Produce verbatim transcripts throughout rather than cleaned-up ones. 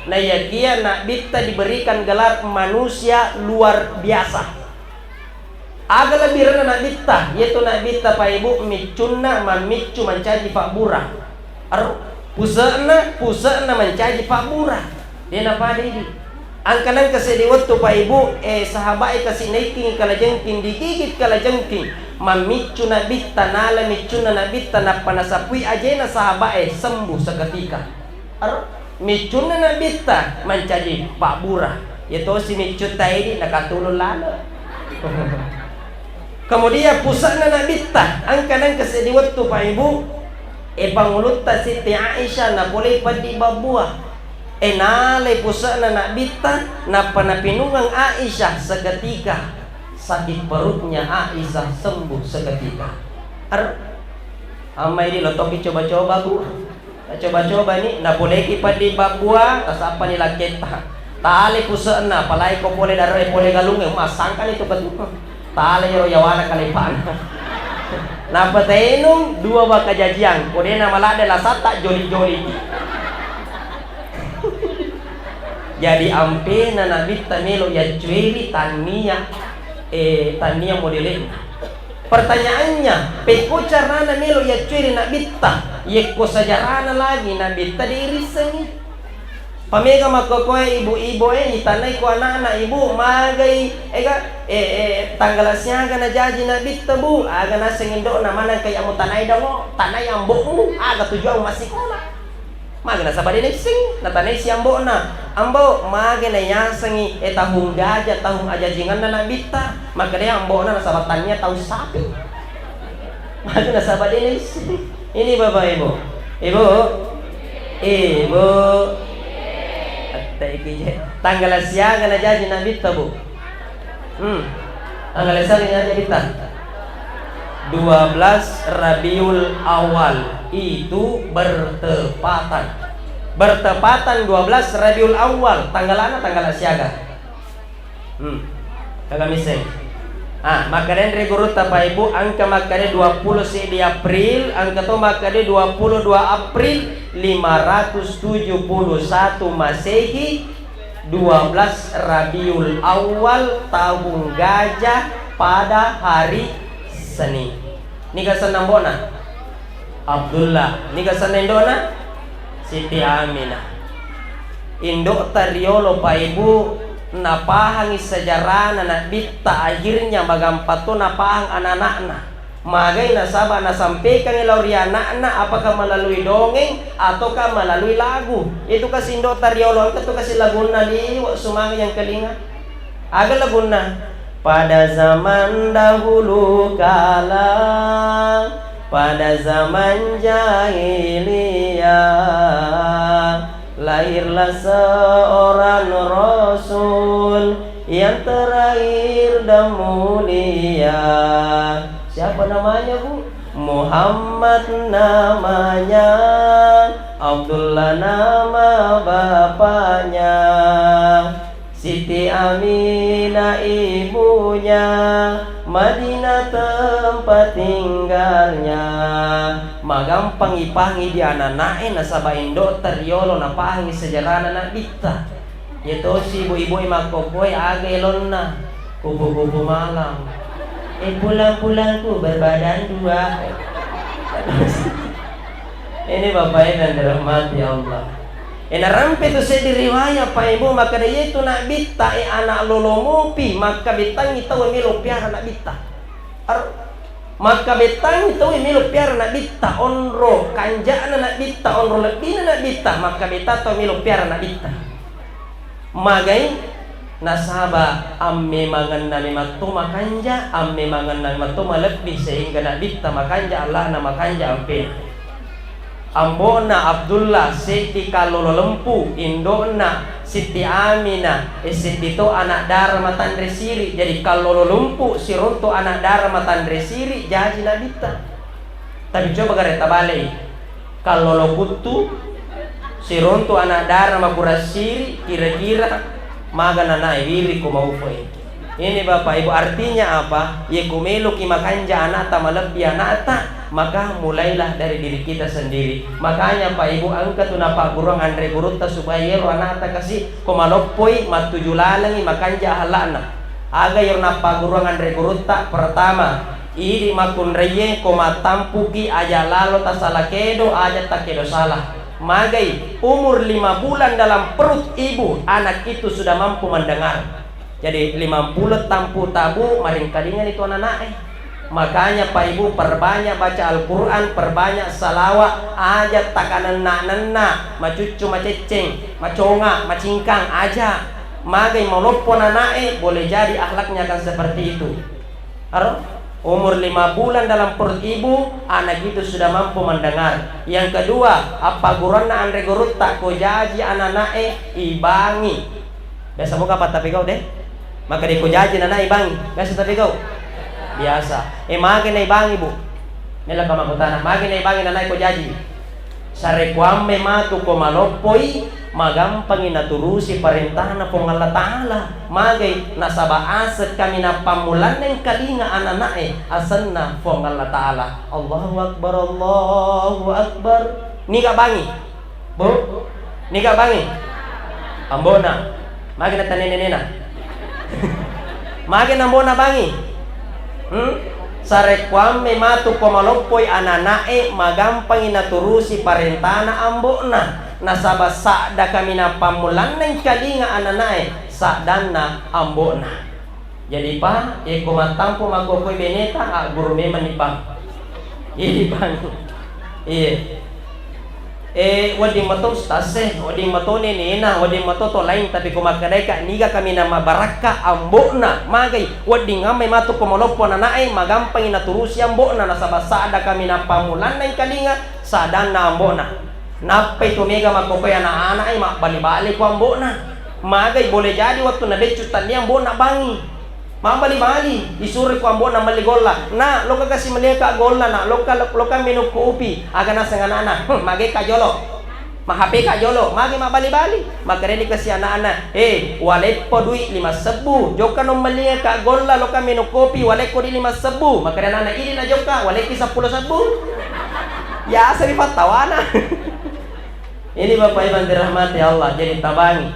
Naiyakiya Nabitta diberikan gelar manusia luar biasa. Aga lebbirenna Nabitta? Iyatu Nabitta, Pak Ibu, miccunna mammiccu mancaji pabbura. Aro, puse'na, puse'na mancaji pabbura. De' napada idi. Angka nengka seddi wettu, Pak Ibu, eh, sahabae kasi naikkingi kalajengking, digigit kalajengking. Mammiccu Nabitta, nala miccunna Nabitta, nappa nasappui ajena sahabae, sembuh seketika. Aro, miccunna Nabitta mancaji pabbura. Iya tosi miccutta idi nakatulung lalo. Kemudian puse'na Nabitta, angka nengka seddi wettu, Pak Ibu, eh, pangulutta Siti Aisyah napolei peddi babbua. Eh, nalai puse'na Nabitta, nappa napinungang Aisyah seketika, sakit perutnya Aisyah sembuh seketika. Ar-, amma idi lo toki coba-coba, Bu. Nacoba-coba ni, napoleki peddi babbua, tasappani lakketta. Tale puse'na, apalagi ko pole dare'e pole galungnge, massangkani tu ketupa. Tale iyaro yawana kalepana. Nappa tainung dua baka jajiang, ko de' namaladde lasatta joli-joli. Jadi ampena Nabitta melo yaccueri tannia, eh, tannia modele'na. Pertanyaannya, pekko carana melo yaccueri Nabitta, yekko sejarana lagi Nabitta diirissengi? Pamega makkokoe ibu-ibu e, itanai ko anakna, "Ibu, magai, ega, eh, eh, tanggala siaga najaji Nabitta, Bu?" Aga naseng indo'na, "Maneng kai amutanai dongo, tanai ambo'mu, aga tujuanmu massikola?" Magi nasaba de' naissengi, natanai si ambo'na, "Ambo, magi naiyasengi, eh, tahung gaja, tahung ajajinganna Nabitta?" Makkedai ambo'na, "Nasaba tannia tahung sapi." Magi nasaba de' naissengi. Ini Bapak Ibu. Ibu. Ibu. Atta iki je. Tanggala siaga najaji Nabitta, Bu? Hmm. Tanggala siaga najaji Nabitta? Dua belas Rabiul Awal itu bertepatan. Bertepatan dua belas Rabiul Awal, tanggalana tanggala siaga. Hmm. Kagak misseng. Ah, makkeda enre gurutta Pak Ibu, engka makkeda dua puluh seddi April, engka to makkeda dua puluh dua April lima ratus tujuh puluh satu Masehi, dua belas Rabiul Awal, tahun gajah pada hari Senin. Niga senna ambo'na? Abdullah. Niga senna indo'na? Siti Aminah. Indo'ta riolo, Pak Ibu, napahangi sejarana Nabitta, akhirnya magampang to napahang ana-anakna. Magai nasaba nasampaikangi lao ri anakna, apakah melalui dongeng ataukah melalui lagu. Itu kasi indo'ta riolo, engka tu kasi lagunna, liwe' sumanga yang kelinga. Aga lagunna? Pada zaman dahulu kala, pada zaman jahiliyah, lahirlah seorang rasul yang terakhir dan mulia. Siapa namanya, Bu? Muhammad namanya, Abdullah nama bapaknya. Siti Aminah ibunya, Madinah tempat tinggalnya. Magampang ipahangi di anana'e nasaba indo'ta riolo napahangi sejarana Nabitta. Iya tosi ibu-ibu e makkokkoe aga elonna, kupu-kupu malam. Eh, pulang-pulangku berbadan dua. Ini Bapak Ibu yang dirahmati Allah. Eh, narampe tu seddi riwayat, Pak Ibu, makkeda, "Iyetu Nabitta, eh, anak lolo mupi, makkabettangi tau melo piara Nabitta." Ar-, makkabettangi tau melo piara Nabitta, onro kanja'na Nabitta, onro lebbina Nabitta, makkabetta tau melo piara Nabitta. Magai? Nasaba ammemangenna mematto makanja, ammemangenna mematto malebbi, sehingga Nabitta makanja, Allahna makanja ampena. Ambo'na Abdullah seddi kallolo lempu, indo'na Siti Aminah, eh, seddi to anak dara matanre siri. Jadi kallolo lempu sironto anak dara matanre siri jaji Nabitta. Tapi coba gare tabalei. Kallolo kuttu, sirontu anak dara makurang siri, kira-kira maga nanae wiri ko maufoi. Ini Bapak Ibu, artinya apa? Ye ko meloki makanja anakta, malebbi anakta, Maka mulailah dari diri kita sendiri. Makanya Pak Ibu, engka tu napaggurung anre gurutta supaya iyaro anakta kasi ko maloppoi mattuju lalengi makanja akhlakna. Aga iyaro napaggurung anre gurutta? Pertama, idi makkunraie ko mattampuki aja lalo tasala kedo, aja takkedo salah. Magai umur lima bulan dalam perut ibu, anak itu sudah mampu mendengar. Jadi, limampulo tampu tabu, maringkalingani tu anana'e. Makanya, Pak Ibu, perbanyak baca Al-Quran, perbanyak salawat, aja takanenna-nenna, macuccu, macecceng, maconga, macingkang, aja. Magai maloppo anana'e, boleh jadi akhlaknya akan seperti itu. Aro? Umur lima bulan dalam perut ibu, anak itu sudah mampu mendengar. Yang kedua, appagurunna anre gurutta, ko jaji anana'e, ibangi. Biasa moga apa tapigau de? Maka de ko jaji anana'e ibangi. Biasa tapigau? Biasa. E, mage na ibangi, Bu? Mela ka makkutana, mage na ibangi anana'e ko jaji? Sarekkuamme matu ko maloppoi, magampangi naturusi parentana Puang Allah Ta'ala. Magai? Nasaba aseng kaminang pammulanna engkalinga anana'e asenna Puang Allah Ta'ala. Allahu Akbar, Allahu Akbar. Niga bangi? Bu? Niga bangi? Ambona. Magi na tanene-nena. Magi na ambona bangi? Hmm? Sarekkuamme matu ko maloppoi anana'e, magampangi naturusi parentana ambo'na. Nasaba sadda kaminang pammulanna engkalinga anana'e, saddanna ambo'na. Jadi, Pa, e, ko mattampu makkokkoe beneta, agguru memanni, Pa. Idi, Pa. Iye. E, wedding mato ustazze, wedding mato nenena, wedding mato to laing, tapi ko makkedaika niga kaminang mabarakka ambo'na, magai, wedding ammai matu ko maloppo anana'e, magampangi naturusi ambo'na, nasaba sadda kaminang pammulanna engkalinga, saddanna ambo'na. Nappai to mega makkokkoe ana'-ana'e mabbali-bali ko ambo'na. Magai, boleh jadi wettunna beccu tannia ambo'na bangi. Mabbali-bali, isuroi ko ambo'na melli golla. Na, lokka kasi melli ka golla, na, lokka, lokka minung kopi. Aga naseng ana'na, "Hmm, mage ka jolo? Ma H P ka jolo?" Mage mabbali-bali. Makkedani kasi ana'na, "E, waleppo dui lima sebbu. Jokka no melli ka golla, lokka minung kopi, walekko dui lima sebbu." Makkeda ana'na, "Idi na jokka, walekki seppulo sebbu." Yaseng ripattawana. Ini Bapak Ibu yang dirahmati Allah, jadi tabangi.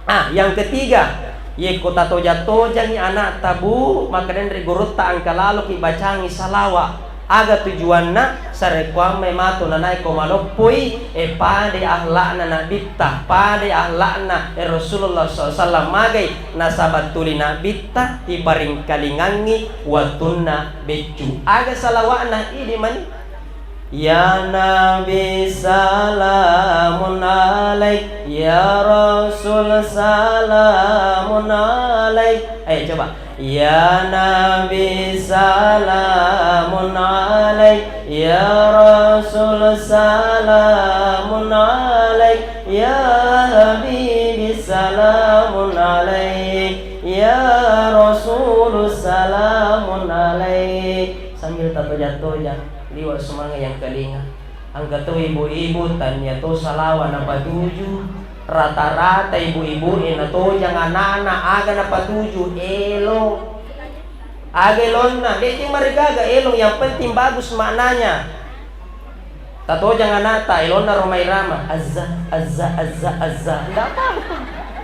Ah, yang ketiga, yekko tatojang-tojangi ana'ta, Bu, makkedani ri gurutta engka laloki bacangi salawa. Aga tujuanna? Sarekkuammai matu nanae ko maloppoi, e, padai akhlakna Nabitta, padai akhlakna, e, Rasulullah sallallahu alaihi wasallam. Magai? Nasaba tuli Nabitta iparingkalingangngi wettunna beccu. Aga salawa'na? Idi mani. Ya Nabi salamun alaik, ya Rasul salamun alaik. Ayo coba. Ya Nabi salamun alaik, ya Rasul salamun alaik, ya Habibi salamun alaik, ya Rasul salamun alaik. Sambil tatojang-tojang. Liwa' sumanga' yang kalinga. Engka to ibu-ibu tania to salawa napatuju. Rata-rata ibu-ibu e natojang anana aga napatuju, elong. Aga elonna, de'je marigaga elong, yang penting bagus maknanya. Tatojang anata, elonna Rhoma Irama, azza, azza, azza, azza. Ndak apa-apa.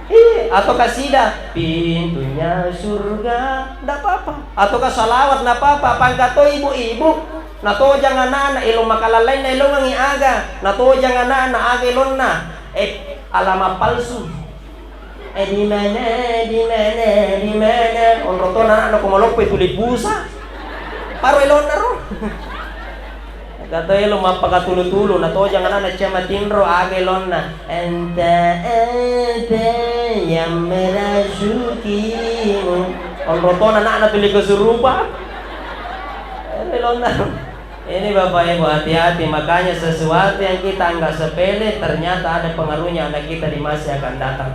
Iya, atau kasida, pintunya surga, ndak apa-apa. Atau ka salawat, ndak apa-apa. Pangka to ibu-ibu. Natojang ana'na, elo makalallainna elongengngi aga. Natojang ana'na, aga elonna. Eh, alamat palsu. Eh, di mana, di mana, di mana? Onro to ana'na ko maloppo tuli busa. Paro elonna ro. Kata elo mappakatulu-tulu, natojang ana'na Cia Matinro, aga elonna. Anta apa yang merasukimu? Onro to ana'na tuli kesurupa. Elo elonna. Ini Bapak Ibu, hati-hati. Makanya sesuatu yang kita anggap sepele, ternyata ada pengaruhnya anak kita di masa yang akan datang.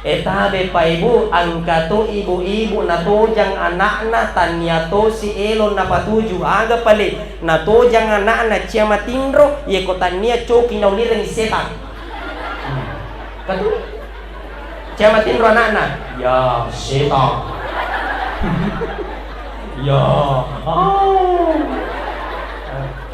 Eh, tabe Pak Ibu, engka to ibu-ibu natojang anakna, tania tosi elong napatuju. Aga pale, natojang anakna Cia Matinro, yeko tania coki naulirengi setang. Hmm. Katu? Cia Matinro anakna. Ya, setang. Ya. Oh.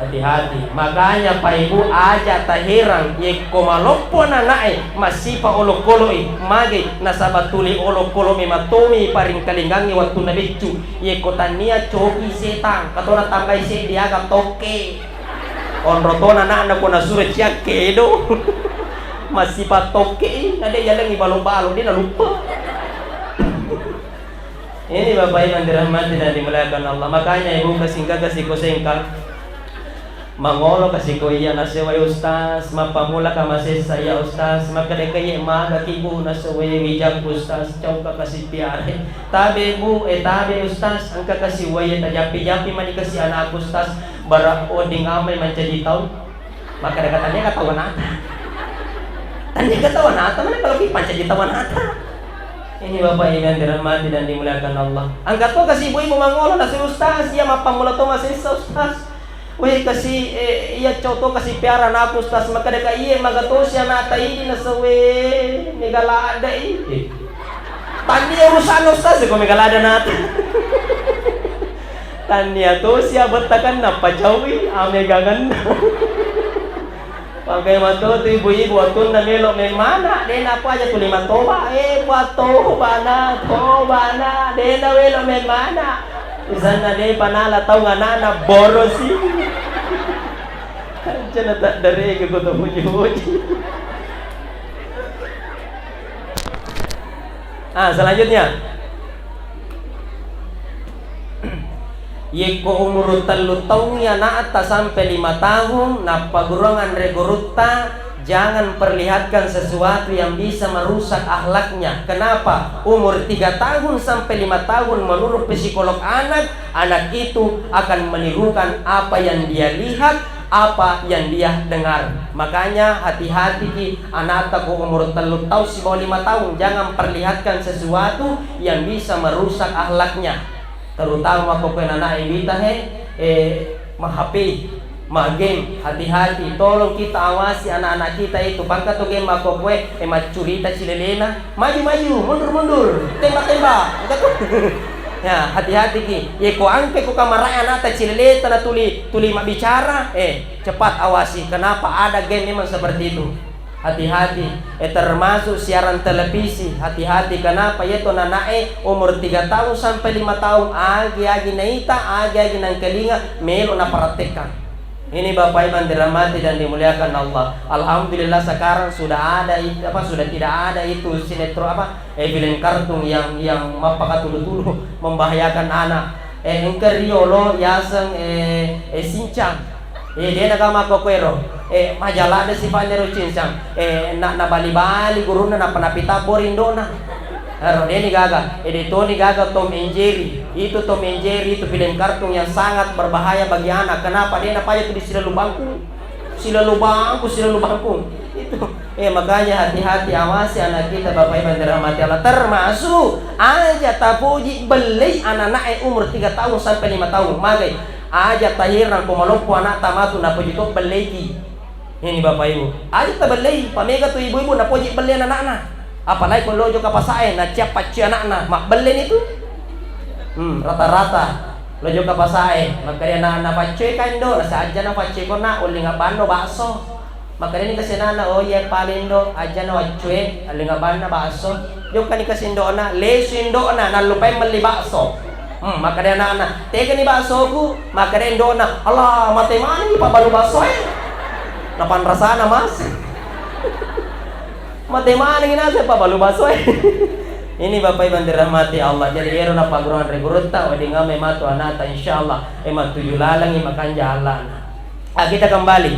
Hati-hati. Makanya, Pak Ibu, aja taherang yekko maloppo anana'e massipa olokolo'i. Mage? Nasaba tuli olokolo memang tomi paringkalingangngi wettunna beccu. Yekko tannia, coki setang, katona tambai seddi aga tokke. Onro tona ana'na ko nasuro ciakke do. Massipa tokke i, na de yalengngi balo-balo, de naluppa. Ini Bapak Ibu yang dirahmati dan dimuliakan Allah. Makanya Ibu, kasi engka kasi ko sengkang. Mangolo kasi ko iya nasewai Ustaz, mappammula ka masessa iya Ustaz, makkedaka iye magaki Bu nasewai wijang Ustaz, cauka kasi piare. Tabe Bu, eh tabe Ustaz, engka kasi uwaiye tajappi-jappi mani kasi anakku Ustaz, bara wedding amai mancaji tau. Makkedaka tania ka tau anata. Tania ka tau anata, mana kalau ki pancaji tau anata. Ini Bapak Ibu yang dirahmati dan dimuliakan Allah. Engka to kasi ibu-ibu mangolo nasewai Ustaz, iya mappammula to masessa Ustaz. Weh, kasi, eh, iya cau to kasi piara anakku Ustaz, makkedaka iye maga tosi anata idi nasewai mega ladde i. Eh. Tania urusanna Ustaz ko mega ladde anata. Tania tosi abettakanna pacaui amegangenna. Pakai matotu ibu-ibu wettunna melo memmana, de napaja tuli matoba, eh, pa tobana, tobana, de nawelo memmana. Isanna depa nala taung anana borosi. Kancana taddarege ko to puji-puji. Ah, selanjutnya. Yekko umuru tellu taungngi ana'ta sampai lima tahun, nappaguruang anre gurutta, jangan perlihatkan sesuatu yang bisa merusak akhlaknya. Kenapa? Umur tiga tahun sampai lima tahun, menurut psikolog anak, anak itu akan menirukan apa yang dia lihat, apa yang dia dengar. Makanya, hati-hati ki ana'ta ko umur tellu taung sibawa lima taung, jangan perlihatkan sesuatu yang bisa merusak akhlaknya. Terutama ko kue nanae wita he, eh, ma-H P, ma-game, hati-hati. Tolong kita awasi anak-anak kita itu. Pangka tu game mako kue, eh, maccurita cilelena. Maju, maju, mundur, mundur, tembak, tembak. Engka tu. Ya, hati-hati ki. Ye ko angke ko kamarae anakta cileleta na tuli, tuli mabbicara, eh, cepat awasi. Kenapa ada game memang seperti itu? Hati-hati. Eh, termasuk siaran televisi. Hati-hati. Kenapa? Yeto nanae umur tiga tahun sampai lima tahun, agi-agi naita, agi-agi nangkalinga, melo napraktekkan. Ini Bapak Ibu yang dirahmati dan dimuliakan Allah. Alhamdulillah sekarang sudah ada itu, apa, sudah tidak ada itu sinetron, apa, eh, film kartun yang, yang mappakatulu-tulu membahayakan anak. Eh, engka riolo yaseng, eh, eh, Sincang. Eh, dena ga makko kuero. Eh, majalada sifatnya ro Sincang. Eh, na, nabali-bali gurunna, nappa napitabbo ri indo'na. Ero deni gaga, ede toni gaga Tom and Jerry. Itu Tom and Jerry itu film kartun yang sangat berbahaya bagi anak. Kenapa? Dena paja tu di silalu bangku. Silalu bangku, silalu bangku. Itu. Eh, makanya hati-hati, awasi anak kita, Bapak Ibu yang dirahmati Allah. Termasuk aja tapoji bellei anak-anak eh umur tiga tahun sampai lima tahun. Magai, aja tahirang ko maloppo anakta matu napoji to belleiki. Ini Bapak Ibu, aja tabellei, pamega tu ibu-ibu napoji belle anakna. Apalagi ko lojo ka pasae, naciap pacci anakna, mabbelle ni tu. Hmm, rata-rata lojo ka pasae, makkeda anakna, "Paccoi ka indo." Nasa aja na paccoi ko nak, ulling abbanno bakso. Makkeda ni kasi anakna, "Oh iya pale indo, aja na waccue, ulling abbanna bakso." Jokka ni kasi indo'na, lesu indo'na, nallupai melli bakso. Hmm, makkeda anakna, "Tegani baksoku?" Makkeda indo'na, "Allah, mate manengi pabbalu baksoe." Napanrasana mas. Mate manengi naseng pabbalu baksoe. Ini Bapak Ibu yang dirahmati Allah. Jadi ero napagurungan ri gurutta, wedding ame matu anakta, insyaallah, eh, matuju lalengi makanja allana. Ah, kita kembali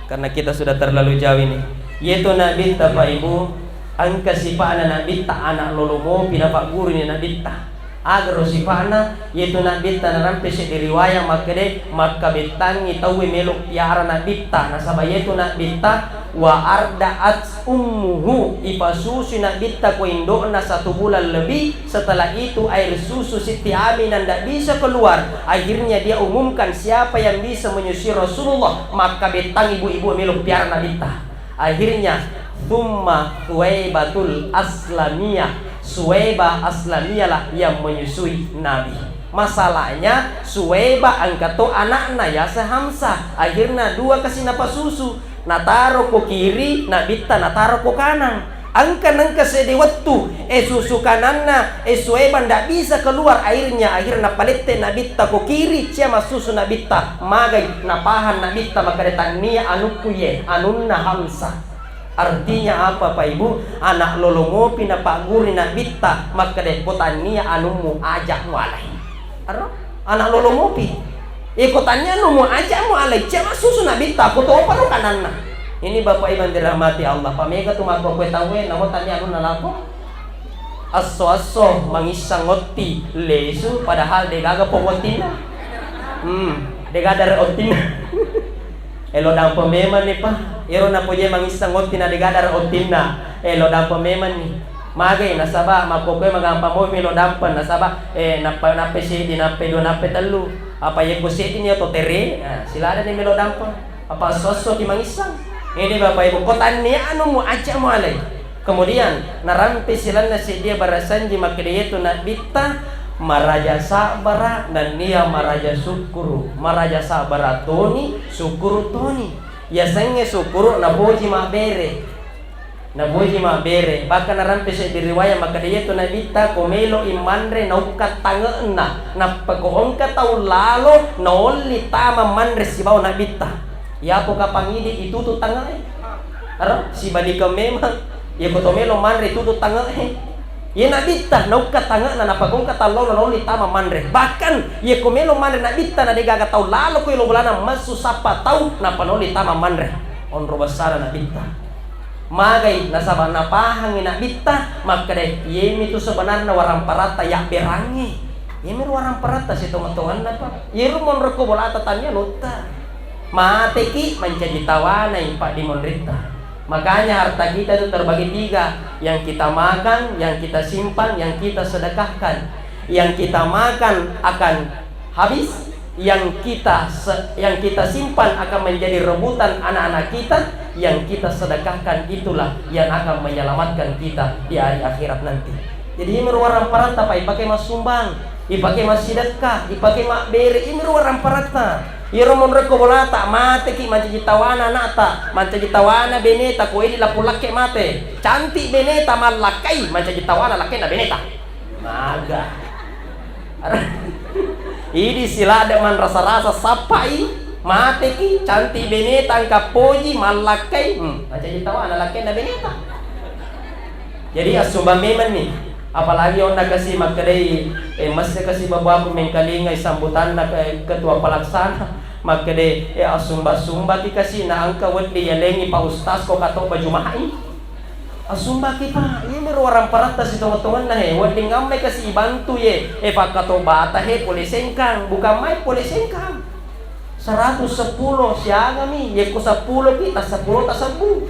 karena kita sudah terlalu jauh ini. Yetu nabitta, Pak Ibu, engka sipa'na nabitta, anak lolo mopi napagguruni nabitta. Agaro sipa'na, yetu nabitta narampe seddi riwayat makkeda, makkabettangi tauwe melo piara nabitta, nasaba yetu nabitta, wa arda'at ummuhu, ipasusui nabitta ko indo'na satu bulan lebih, setelah itu air susu Siti Aminah ndak bisa keluar. Akhirnya dia umumkan siapa yang bisa menyusui Rasulullah, makkabettangi ibu-ibu melo piara nabitta. Akhirnya, thumma Suwaibatul Aslamiyah, Suwaibah Aslamiyah lah yang menyusui Nabi. Masalahnya, Suwaiba engka to anakna yaseng Hamsah. Akhirna dua kasi napasusu. Nataro ko kiri, Nabitta nataro ko kanang. Engka nengka seddi wettu, e, susu kananna, e, Suwaiba ndak bisa keluar airnya. Akhirna napalette Nabitta ko kiri, cia massusu Nabitta. Magai, napahang Nabitta makkeda, "Tannia anukku ye, anunna Hamsah." Artinya apa, Pak Ibu? Anak lolo mopi napagguru Nabitta, makkeda, "Ko tannia anummu, aja mualai." Aro? Anak lolo mopi. E, ko tannia anummu, aja mualai. Cia massusu Nabitta, ko toparo kananna. Ini Bapak Ibu yang dirahmati Allah. Pamega tu makko kue tauwe, namo tannia anunna lako? Esso-esso mangissang otti lesu, padahal degaga pong ottinna. Hmm, degaga dare ottinna. Elo dampe memang ni, Pa. Ero napoje mangissang otti na degaga dare ottinna. Elo dampe memang ni. Magai nasaba makkokkoe magampa mopi melo dampe nasaba, eh, nappa, nappe seddi, nappe dua, nappe tellu. Apa yekko seddi ni oto tere, nah, siladani melo dampe. Apa esso-esso ki mangissang. Ini Bapak Ibu, ko tannia anummu, aja mualai. Kemudian, narampe silanna seddia barasanji makkeda, iyetu Nabitta maraja sabbara nennia maraja sukkuru. Maraja sabbara toni, sukkuru toni. Yasengnge sukkuru napoji mabbere. Napoji mabbere. Bahkan narampe seddi riwayat makkeda, iyetu Nabitta ko meloi manre naukka tange'na, nappa ko engka tau lalo naolli tama manre sibawa Nabitta. Yapo kapang idi itutu tange'e. Ero, sibalikeng memang. Iya ko to melo manre tutu tange'e. Iya Nabitta naukka tange'na, nappa ko engka tau lalo naolli tama manre. Bahkan iya ko melo manre Nabitta na degaga tau lalo ko elo bolana, messu sappa tau nappa naolli tama manre. Onro bessana Nabitta. Magai nasaba napahangi Nabitta makkeda, iyemitu sebenarna waramparatta yabberangnge. Iyemiro waramparatta sitonga-tonganna, Pa. Iyero monro ko bolata tannia lotta. Mateki mancaji tawanai paddimonritta. Makanya harta kita itu terbagi tiga, yang kita makan, yang kita simpan, yang kita sedekahkan. Yang kita makan akan habis, yang kita se-, yang kita simpan akan menjadi rebutan anak-anak kita, yang kita sedekahkan itulah yang akan menyelamatkan kita di hari akhirat nanti. Jadi, iyemiro waramparatta, Pa, ipake massumbang, ipake massidekka, ipake mabbere, iyemiro waramparatta. Iyaro monro ko bolata, mateki mancaji tawana anakta, mancaji tawana beneta, ko idi lapong lakke mate. Cantik beneta mallakkai, mancaji tawana lakkaina beneta. Maga. Idi siladde manrasa-rasa sappai, mateki, cantik beneta, engka poji, mallakkai, hmm, mancaji tawana lakkainna beneta. Jadi assumbang memang ni, apalagi onna kasi makkedai, eh, messe kasi babuaku mengkalingai sambutanna ke-, ketua pelaksana, makkedai, eh, assumba-sumbaki kasi na engka wedding yalengi Pak Ustaz ko kato baju mai. Assumbaki, Pak, iyemiro waramparatta sitonga-tonganna he, wedding ammai kasi ibantu ye, e, fakkatobata he pole Sengkang, bukan main pole Sengkang. Seratus seppulo siagami, yekko seppulo ki, ta seppulo ta sebbu.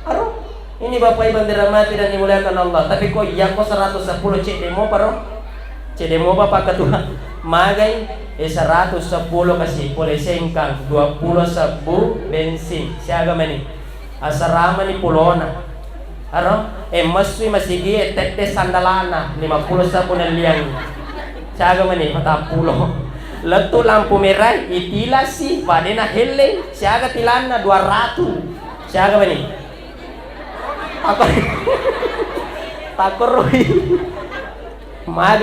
Aro, ini Bapak Ibu yang dirahmati dan dimuliakan Allah. Tapi ko iyako seratus seppulo cedde mopa ro? Cedde mopa Pak Ketua? Magai, e, seratus seppulo kasi pole Sengkang, dua puluh sebbu bensin. Siaga mani? Assaramani pulona. Aro, e, messui masigie tette sandalana, lima puluh sebbu nelliang. Siaga mani? Patappulo. Lettu lampu merah, itilasi, padena helle, siaga tilanna? Dua ratu. Siaga mani? Tako-, takoroi. Magi